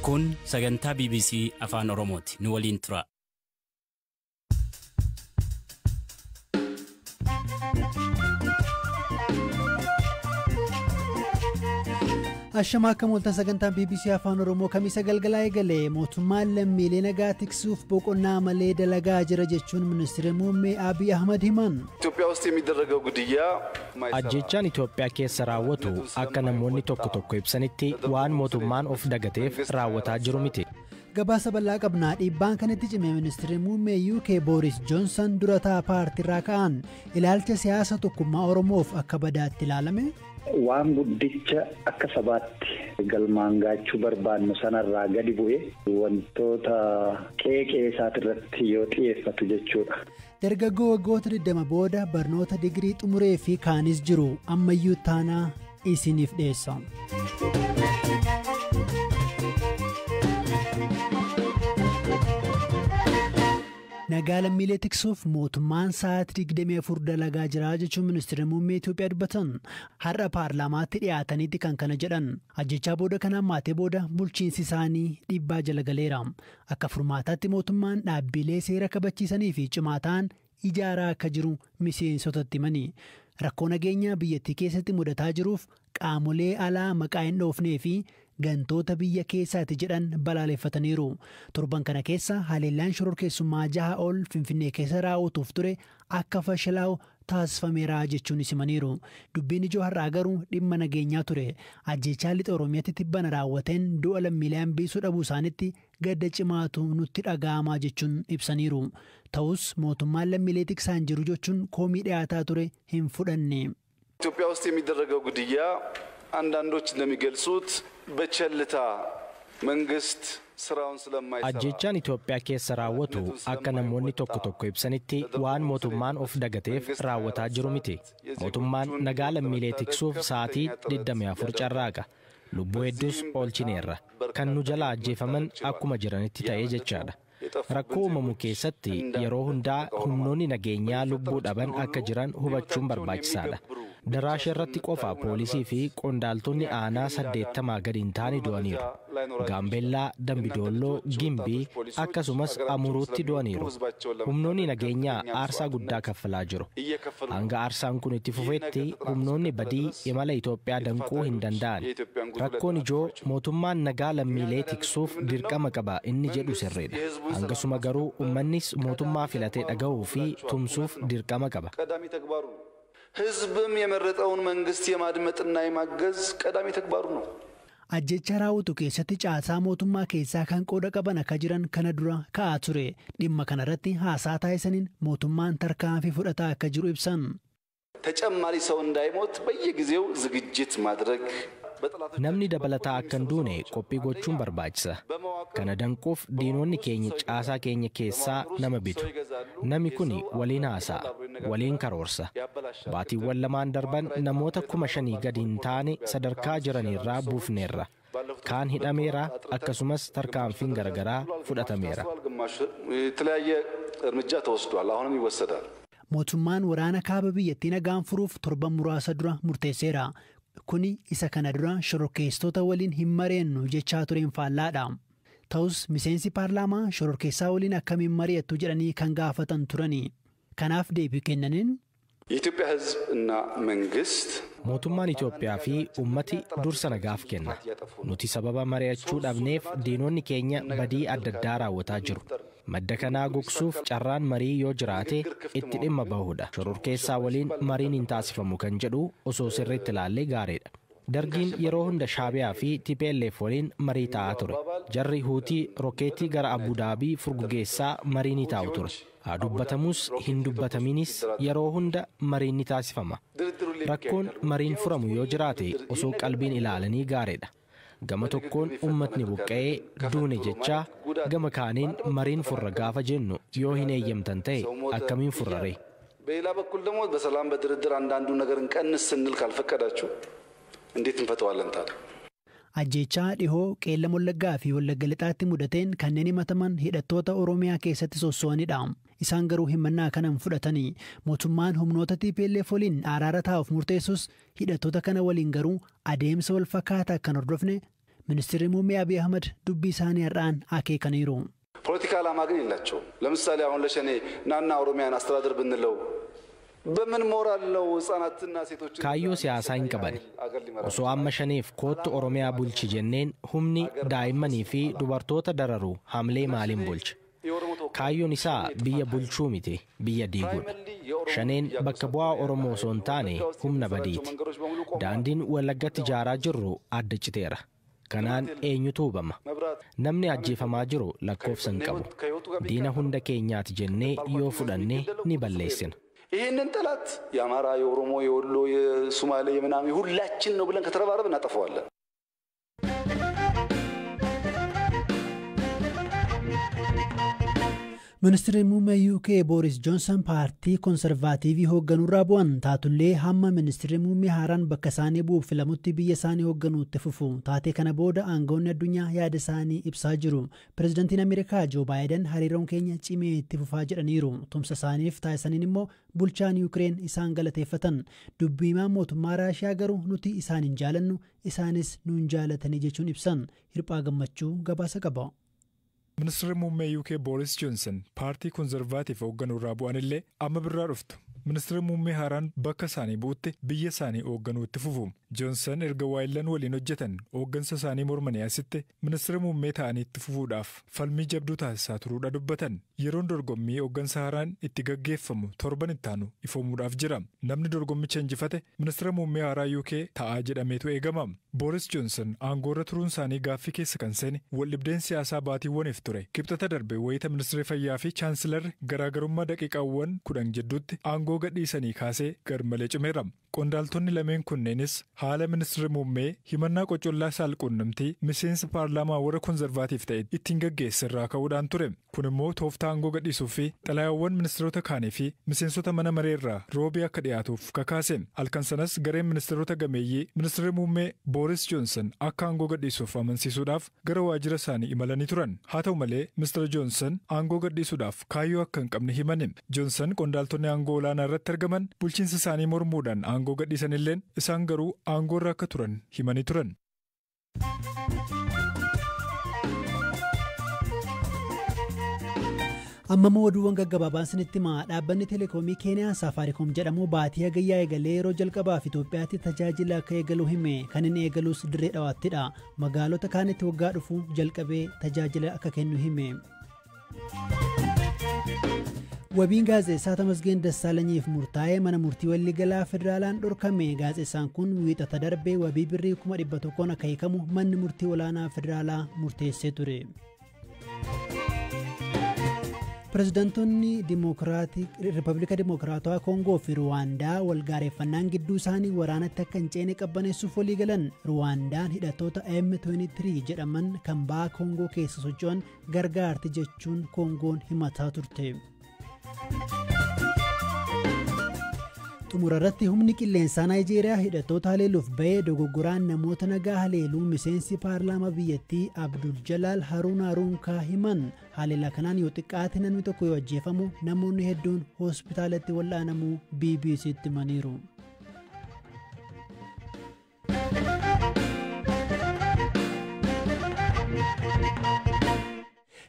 Kun sagantaa BBC Afaan Oromooti. Nu waliin tura. Ashamaa akka mooltan sagantaan BBC Afaan Oromoo kamiisa galgalaa eegale mootummaan lammiilee nagaa tiksuuf boqonnaa malee dalagaa jira jechuun ministeera muummee Abiy Ahmad himan. ኢትዮጵያ ውስጥ የሚደረገው ግድያ Ajjechaan Itoophiyaa keessa raawwatu akka namoonni tokko tokko ibsanitti waan mootummaan of dagateef raawwataa jiru miti. Gabaasa bal'aa qabnaa dhiibbaan kanatti cime ministeerri muummee UK Boris Johnson durataa paartiirraa ka'an ilaalcha siyaasa tokkummaa Oromoof akka badaatti ilaalame. Waan guddicha akka sabaatti galmaan gaachuu barbaannu sanarraa gadi bu'ee wantoota qeeqee isaati yoo xiyyeeffatu jechuudha. Dargaggoo waggoota 20 booda barnoota digirii xumuree fi kaanis jiru ammayyuu taanaa isiniif dhiyeessa. Nagaa lammiilee tiksuuf mootummaan sa'aatii 24 dalagaa jira jechuun ministeera muummee Itoophiyaa dubbatan har'a paarlaamaatti dhiyaataniiti kan kana jedhan ajjechaa booda kanaan maatee booda bulchiinsi isaanii dhiibbaa jala galeera akka furmaataatti mootummaan dhaabbilee seera kabachiisanii fi cimaa ta'an ijaaraa akka jiru miseensotatti himani rakkoo nageenyaa biyyattii keessatti mudataa jiruuf qaamolee alaa maqaa hin dhoofnee fi gantoota biyya keessaati jedhan balaaleffataniiru. Torban kana keessa haleellaan shororkeessummaa jaha ol Finfinnee keessa raawwatuuf ture akka fashalaa'u taasifameera jechuun himaniiru. Dubbiin ijoo har'aa garuu dhimma nageenyaa ture. Ajjechaa lixa Oromiyaatti tibbana raawwateen du'a lammiilee hambisuu dhabuu isaaniitti gadda cimaatu nutti dhaga'amaa jechuun ibsaniiru. Ta'us mootummaan lammiilee tiksaan jiru jechuun komii dhiyaataa ture hin fudhanne. ኢትዮጵያ ውስጥ የሚደረገው ግድያ አንዳንዶች እንደሚገልጹት በቸልታ መንግስት ስራውን ስለማይሰራ Ajjechaan Itoophiyaa keessa raawwatu akka namoonni tokko tokko ibsanitti waan mootummaan of dagateef raawwataa jiru miti. Mootummaan nagaa lammiilee tiksuuf sa'aatii 24 carraaqa. Lubbuu hedduus oolchineerra. Kan nu jalaa ajjeefaman akkuma jiranitti ta'ee jechaadha. Rakkoo uumamu keessatti yeroo hundaa humnoonni nageenyaa lubbuu dhaban akka jiran hubachuun barbaachisaadha. Daraasha irratti qofa poolisii fi qondaaltonni aanaa 80 gadi hin taane du'aniiru. Gaambeellaa, Dambidolloo, Gimbii akkasumas Amuruutti du'aniiru. Humnoonni nageenyaa aarsaa guddaa kaffalaa jiru. Hanga aarsaan kun itti fufetti humnoonni badii imala Itoophiyaa danquu hin danda'an. Rakkoon ijoo mootummaan nagaa lammiilee tiksuuf dirqama qaba inni jedhu sirriidha. Hangasuma garuu uummannis mootummaa filatee dhaga'uu fi tumsuuf dirqama qaba. ቀዳሚ ተግባሩ ነው። ህዝብም የመረጠውን መንግስት የማድመጥና የማገዝ ቀዳሚ ተግባሩ ነው። Ajjecha raawwatu keessatti caasaa mootummaa keessaa kan qooda qaban akka jiran kana dura ka'aa ture. Dhimma kanarratti haasaa taasisaniin mootummaan tarkaanfii fudhataa akka jiru ibsan. ተጨማሪ ሰው እንዳይሞት በየጊዜው ዝግጅት ማድረግ Namni dabalataa akka hin duune qophii gochuun barbaachisa. Kana danquuf diinonni keenya caasaa keenya keessaa nama bitu. Namni kun waliin haasa'a, waliin karoorsa. Baatiiwwan lamaan darban namoota 5,000 gadi hin taane sadarkaa jiranirraa buufneerra. Kaan hidhameera akkasumas tarkaanfiin garagaraa fudhatameera. የተለያየ እርምጃ ተወስዷል። አሁንም ይወሰዳል። Mootummaan waraana kaaba biyyattii nagaan furuuf torban muraasa dura murteesseera. Kuni isa kana dura shororkeessitoota waliin hin mareennu jechaa tureen faallaadha. Ta'us miseensi paarlaamaa shororkeessaa waliin akkamiin mari'attu jedhanii kan gaafatan turani. Kanaaf deebii kennaniin የኢትዮጵያ ሕዝብ እና መንግስት Mootummaan Itoophiyaa fi uummati dursa nagaaf kenna. Nuti sababa mari'achuu dhabneef diinonni keenya badii adda addaa raawwataa jiru. Madda kanaa gogsuuf carraan marii yoo jiraate itti dhimma bahuudha. Shororkeessaa waliin mariin hin taasifamu kan jedhu osoo sirriitti ilaallee gaariidha. Dargiin yeroo hunda Shaabiyaa fi TPLF waliin marii taa'aa ture. Jarri Huutii rokeetii gara Abudaabii furgugeessaa marii ni taa'u ture. Haa dubbatamus hin dubbataminis yeroo hunda mariin ni taasifama. Rakkoon mariin furamu yoo jiraate osoo qalbiin ilaalanii gaariidha. Gama tokkoon uummatni buqqa'ee duune jechaa gama kaaniin mariin furra gaafa jennu yoo hin eeyyamtan ta'e akkamiin furrare? በሌላ በኩል ደግሞ በሰላም በድርድር አንዳንዱ ነገር እንቀንስ ስንል ካልፈቀዳችሁ እንዴት እንፈተዋለን ታዲያ? Ajjechaa dhihoo Qeellam Wallaggaa fi Wallagga Lixaatti mudateen kanneen himataman hidhattoota Oromiyaa keessatti sosso'anidha. Isaan garuu himannaa kana hin fudhatanii. Mootummaan humnoota TPLF waliin araara taa'uuf murteessus hidhattoota kana waliin garuu adeemsa wal fakkaataa kan hordofne Ministeerri muummee Abiy Ahmad dubbii isaanii har'aan akeekaniiru. ፖለቲካ ዓላማ ግን የላቸውም። ለምሳሌ አሁን ለሸኔ ናና ኦሮሚያን አስተዳደር ብንለው በምን ሞራል ነው ህጻናትና ሴቶችን Kaayyoo siyaasaa hin qaban. Osoo amma Shaneef koottu Oromiyaa bulchi jenneen humni daa'immanii fi dubartoota dararu hamlee maaliin bulcha? Kaayyoon isaa biyya bulchuu miti, biyya diiguudha. Shaneen bakka bu'aa Oromoo osoo hin taane humna badiiti. Daandiin Wallaggatti ijaaraa jirru adda citeera. Kanaan eenyutu hubama? Namni ajjeefamaa jiru lakkoofsa hin qabu. Diina hunda keenyaati jennee yoo fudhanne ni balleessina. ይህንን ጠላት የአማራ፣ የኦሮሞ፣ የወሎ፣ የሱማሌ፣ የምናምን ሁላችን ነው ብለን ከተረባረብ እናጠፋዋለን። Ministeerri muummee UK Booris Joonsan paartii Konservaatiivii hoogganuurraa bu'an taatullee hamma ministeerri muummee haaraan bakka isaanii bu'uuf filamutti biyya isaanii hoogganuutti fufu. Taatee kana booda aangawoonni addunyaa yaada isaanii ibsaa jiru. Pireezidantiin Ameerikaa Joo Baayiden hariiroon keenya cimee itti fufaa jedhaniiru. Tumsa isaaniif taasisaniin immoo bulchaan Yuukireen isaan galateeffatan. Dubbii himaan mootummaa Raashiyaa garuu nuti isaan hin jaalannu isaanis nuun jaalatanii jechuun ibsan. Hirphaa Gammachuu gabaasa qaba. Ministeerri muummee UK Booris Joonsan paartii Konservaatiif hoogganuurraa bu'anillee amma birraa dhuftu. Ministeerri muummee haaraan bakka isaanii bu'utti biyya isaanii hoogganuutti fufu. Joonsan erga waayillan waliin hojjetan hooggansa isaanii mormanii asitti ministeera muummee ta'anii itti fufuudhaaf falmii jabduu taasisaa turuudha dubbatan. Yeroon dorgommii hooggansa haaraan itti gaggeeffamu torban ittaanu ifoomuudhaaf jira. Namni dorgommicha injifate ministeera muummee haaraa UK ta'aa jedhameetu eegama. Booris Joonsan aangoorra turuun isaanii gaaffii keessa kan seene waldhibdeen siyaasaa baatiiwwaniif ture. Kibxata darbe wayita ministeerri fayyaa fi chaansilarri garaagarummaa daqiiqaawwan 10 jidduutti aangoo gadhiisanii kaasee garmalee cimeera. Qondaaltonni lameen kunneenis haala ministeerri muummee himannaa qocollaa saalquunnamtii miseensa paarlaamaa warra konservaatiif ta'e ittiin gaggeesse irraa ka'uudhaan ture. Kun immoo tooftaa aangoo gadhiisuu fi xalayaawwan ministeerota kaanii fi miseensota mana maree irraa roobii akka dhiyaatuuf kakaase. Halkan sanas gareen ministeerota gameeyyii ministeerri muummee Booris Joonsan akka aangoo gadhiisuuf amansiisuudhaaf gara waajjira isaanii imalanii turan. Haa ta'u malee Mr. Joonsan aangoo gadhiisuudhaaf kaayyoo akka hin qabne himani. Joonsan qondaaltonni aangoo olaanaa irratti argaman bulchiinsa isaanii mormuudhaan aangoo gadhiisanilleen isaan garuu aangoo irra akka turan himanii turan. Amma immoo oduuwwan gaggabaabaan sinitti himaa. Dhaabbanni teleekoomii Keeniyaa Saafaariikoom jedhamu baatii hagayyaa eegalee yeroo jalqabaaf Itoophiyaatti tajaajila akka eegalu hime. Kan inni eegalus dirree dhawaаттidha. Magaalota kaanitti waggaa dhufu jalqabee tajaajila akka kennu hime. Wabiin gaazexeessaa Tamasgeen Dassaalanyiif murtaa'ee mana murtii waliigalaa federaalaan dhorkame. Gaazexeessaan kun wiixata darbee wabii birrii 100,000 akka hiikamu manni murtii olaanaa federaalaa murteessee ture. Pireezidaantonni Riippaabilika Dimokiraatawaa Koongoo fi Ruwaandaa walgaareeffannaan gidduu isaanii waraanatti akka hin ceene qabbaneessuuf walii galan. Ruwaandaan hidhattoota M23 jedhaman kan baha Koongoo keessa socho'an gargaarti jechuun Koongoon himataa turte. Xumura irratti humni qilleensaa Naayijeeriyaa hidhattoota haleeluuf ba'ee dogoggoraan namoota nagaa haleeluu miseensi paarlaamaa biyyattii Abdul Jalaal Haruun Haruunkaa himan. Haleelaa kanaan yoo xiqqaate namni tokko yoo ajjeefamu namoonni hedduun hospitaalatti wal'aanamuu BBC'tti himaniiru.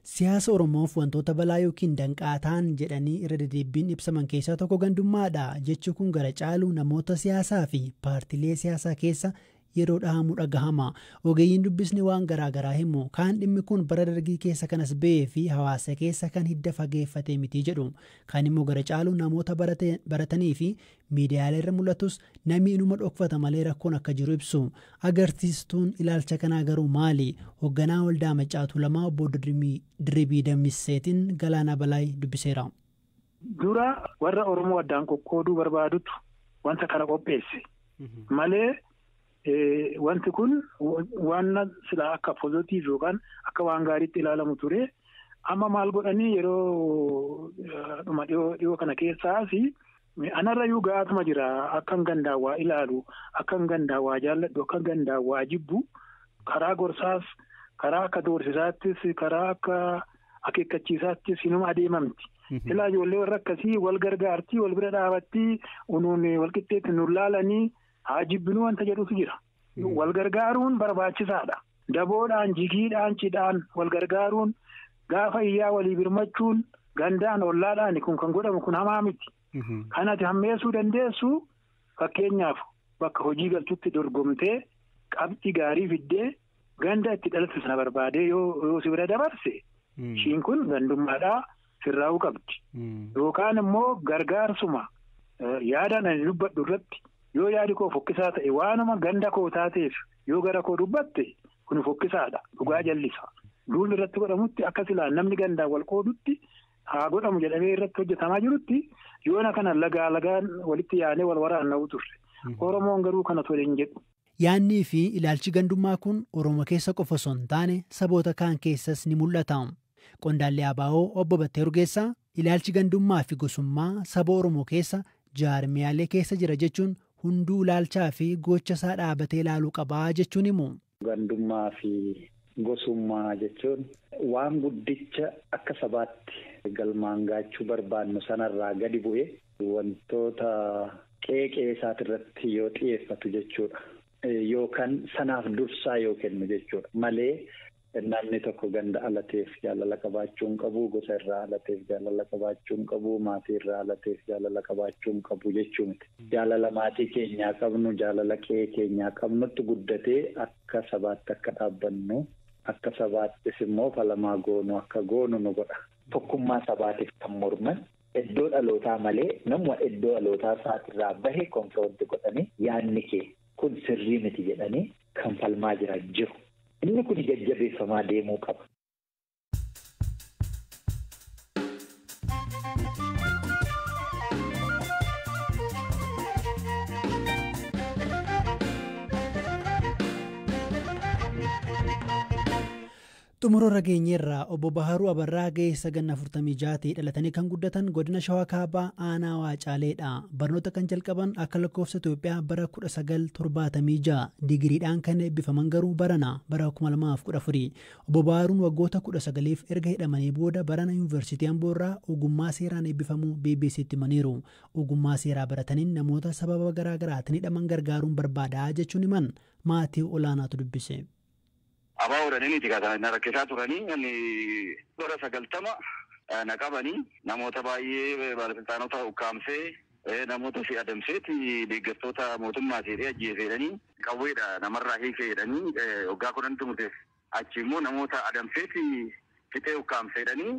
Siyaasa Oromoof wantoota balaa yookiin danqaa ta'an jedhanii irra deddeebiin ibsaman keessaa tokko gandummaadha. Jechi kun gara caalu namoota siyaasaa fi paartilee siyaasaa keessa yeroo dhahamu dhagahama. Ogeeyyiin dubbisni waan garaagaraa himu. Kaan dhimmi kun bara dargii keessa kanas ba'ee fi hawaasa keessa kan hidda fageeffate miti jedhu. Kaan immoo gara caalu namoota baratanii fi miidiyaalee irra mul'atus namni inuma dhokfata malee rakkoon akka jiru ibsu. Agarsiistuun ilaalcha kanaa garuu maali? Hoogganaa waldaa Maccaa Tuulamaa obbo Dirribii Dammiseetiin Galaanaa Balaay dubbiseera. Dura warra Oromoo addaan qoqqooduu barbaadutu wanta kana qopheesse malee wanti kun waan silaa akka pozitiiv yookaan akka waan gaariitti ilaalamu ture. Amma maal godhanii yeroo dhuma dhiyoo kana keessaas anarrayyuu ga'aatuma jira. Akkan gandaawwaa ilaalu, akkan gandaawwaa jaalladhu, akkan gandaawwaa jibbu karaa gorsaas, karaa akka doorsisaattis, karaa akka akeekkachiisaattis inuma adeemamti. Ilaa ijoollee warra akkasii wal gargaartii, wal bira dhaabattii, unuun wal qixxeetti nu laalanii haa jibbinuu wanta jedhutu jira. Wal gargaaruun barbaachisaadha. Daboodhaan, jigiidhaan, cidhaan wal gargaaruun gaafa iyyaa walii birmachuun gandaan ollaadhaan kun kan godhamu kun hamaa miti. Kan ati hammeessuu dandeessu fakkeenyaaf bakka hojii galtutti dorgomtee qabxii gaarii fiddee ganda itti dhalate sana barbaadee yoo si bira dabarse ishiin kun gandummaadhaa sirraa'uu qabdi. Yookaan immoo gargaarsuma yaadaan ani dubbadhu irratti yoo yaadi koo fokkisaa ta'e waanuma ganda koo taateef yoo gara koo dubbatte kun fokkisaadha dhugaa jallisa. Duulli irratti godhamutti akka silaa namni gandaan wal qoodutti haa godhamu jedhamee irratti hojjetamaa jirutti yoona kana lagaa lagaan walitti yaanee wal waraanna'u turre. Oromoon garuu kana tole hin jedhu. Yaannii fi ilaalchi gandummaa kun Oromoo keessa qofa osoo hin taane saboota kaan keessas ni mul'ata. Qondaalli ABO obbo Battee Urgeessaa ilaalchi gandummaa fi gosummaa saba Oromoo keessa jaarmiyaalee keessa jira jechuun hunduu ilaalchaa fi gocha isaa dhaabatee ilaaluu qabaa jechuun himu. Gandummaa fi gosummaa jechuun waan guddicha akka sabaatti galmaan gaachuu barbaannu sanarraa gadi bu'ee wantoota qeeqee isaatirratti yoo xiyyeeffatu jechuudha. Yookaan sanaaf dursaa yoo kennu jechuudha. Malee namni tokko ganda alateef jaalala qabaachuu hin qabu, gosa irraa alateef jaalala qabaachuu hin qabu, maatii irraa alateef jaalala qabaachuu hin qabu jechuu miti. Jaalala maatii keenyaa qabnu, jaalala qe'ee keenyaa qabnutti guddatee akka sabaatti akka dhaabbannu, akka sabaattis immoo falamaa goonu akka goonu nu godha. Tokkummaa sabaatiif kan morman iddoo dhalootaa malee namuma iddoo dhalootaa isaatirraa bahe konfiroonti godhanii yaadni kee kun sirrii miti jedhanii kan falmaa jiran jiru. Inni kun jajjabeeffamaa deemuu qaba. Xumura rageenyeerraa obbo Baharuu Abarraa ga'eessa ganna 46 dhalatanii kan guddatan godina Shawaa Kaabaa aanaa Waacaaleedha. Barnoota kan jalqaban akka lakkoofsa Itoophiyaa bara 1976 digiriidhaan kan eebbifaman garuu barana bara 2014. Obbo Baharuun waggoota 19f erga hidhamanii booda barana Yuunivarsiitii Amboorraa ogummaa seeraan eebbifamuu BBC'tti himaniiru. Ogummaa seeraa barataniin namoota sababa garaagaraatiin hidhaman gargaaruun barbaadaa jechuun himan maatii olaanaatu dubbise. Abaa oolanii na rakkisaa turanii bara 90 na qabanii namoota baay'ee baalasiltaanota ukkaamsee namoota si adamseeti deeggartoota mootummaa seeree ajjeeseedhanii qawweedha namarraa hiikeedhanii waggaa 10 murteesse. Achi immoo namoota adamseeti fixee ukkaamseedhanii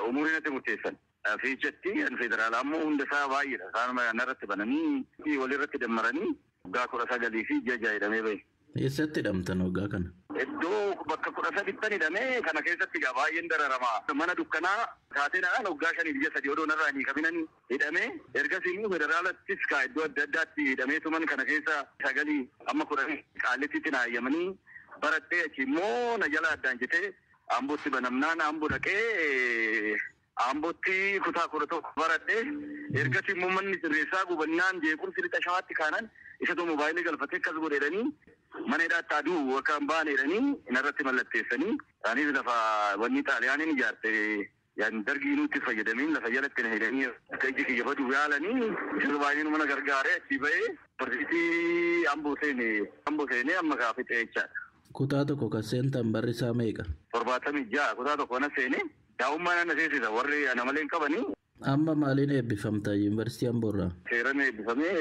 umurii natti murteessan. Fiichatti federaalaa immoo hunda isaa baay'eedha. Isaan narratti bananii walirratti dammaranii waggaa 19 fi 6 hidhamee bahe. Eessatti hidhamtan waggaa kana? Iddoo bakka 13 hidhamee kana keessatti egaa baay'een dararama. Mana dukkanaa taateedhaan waggaa 5 fi 3 odoo narraa hin hiikaminani hidhamee ergasii immoo federaalattis kaa iddoo adda addaatti hidhamee tuman kana keessa 9 amma 10 qaallittitti na hayyamanii barattee achi immoo na jala addaan jetee Ambootti banamnaan Amboo dhaqee Ambootti kutaa 11 baradhee ergasii immoo manni sirreessaa gubannaan jeequmsi lixa Shawaatti kaanan isatu moobaayilii galfatee akkas godheedhanii mana hidhaatti aduu akka hin baane jedhanii narratti mallatteessanii isaanis lafa wanni xaaliyaaniin ijaarte dargii nutti fayyadamiin lafa jalatti na hidhanii akka iji kiyya baduu yaalanii isa baay'een mana gargaaree achii ba'ee barsiisii Amboo seenee amma kaafixee jechaadha. Kutaa tokko kan seentan barri isaa meeqa? 76 kutaa tokko na seenee daa'ummaa na seensisa warri ana malee hin qabanii. Amma maaliin eebbifamta yuunivarsiitii Amboorraa? Seeraan eebbifamee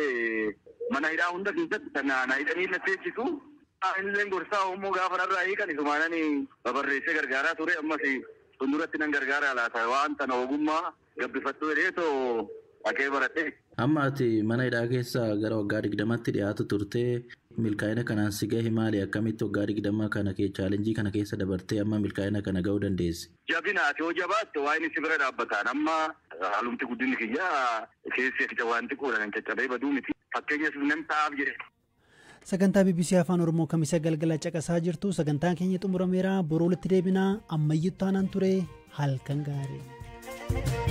mana hidhaa hunda keessatti kan na hidhanii na seensisu. Illeen gorsaa immoo gaafa narraa hiikan isumaanani babarreessee gargaaraa ture ammas fuulduratti nan gargaara laata waan tana ogummaa gabbifadhu jedheetoo dhaqee baradhe. Amma ati mana hidhaa keessa gara waggaa 20tti dhiyaatu turtee milkaa'ina kanaan si gahe maali? Akkamitti waggaa 20 kana chaalenjii kana keessa dabartee amma milkaa'ina kana ga'uu dandeesse? Jabina ati yoo jabaatte waan inni si bira dhaabbataan amma haalumti guddinni kiyyaa keessi waan xiqqoodha kan caccabee baduu miti. Fakkeenyaaf nan ta'aaf jedhe. Sagantaa BBC Afaan Oromoo kamisa galgala caqasaa jirtu sagantaan keenya xumurameera boruu walitti deebinaa ammayyuu taanaan ture halkan gaarii.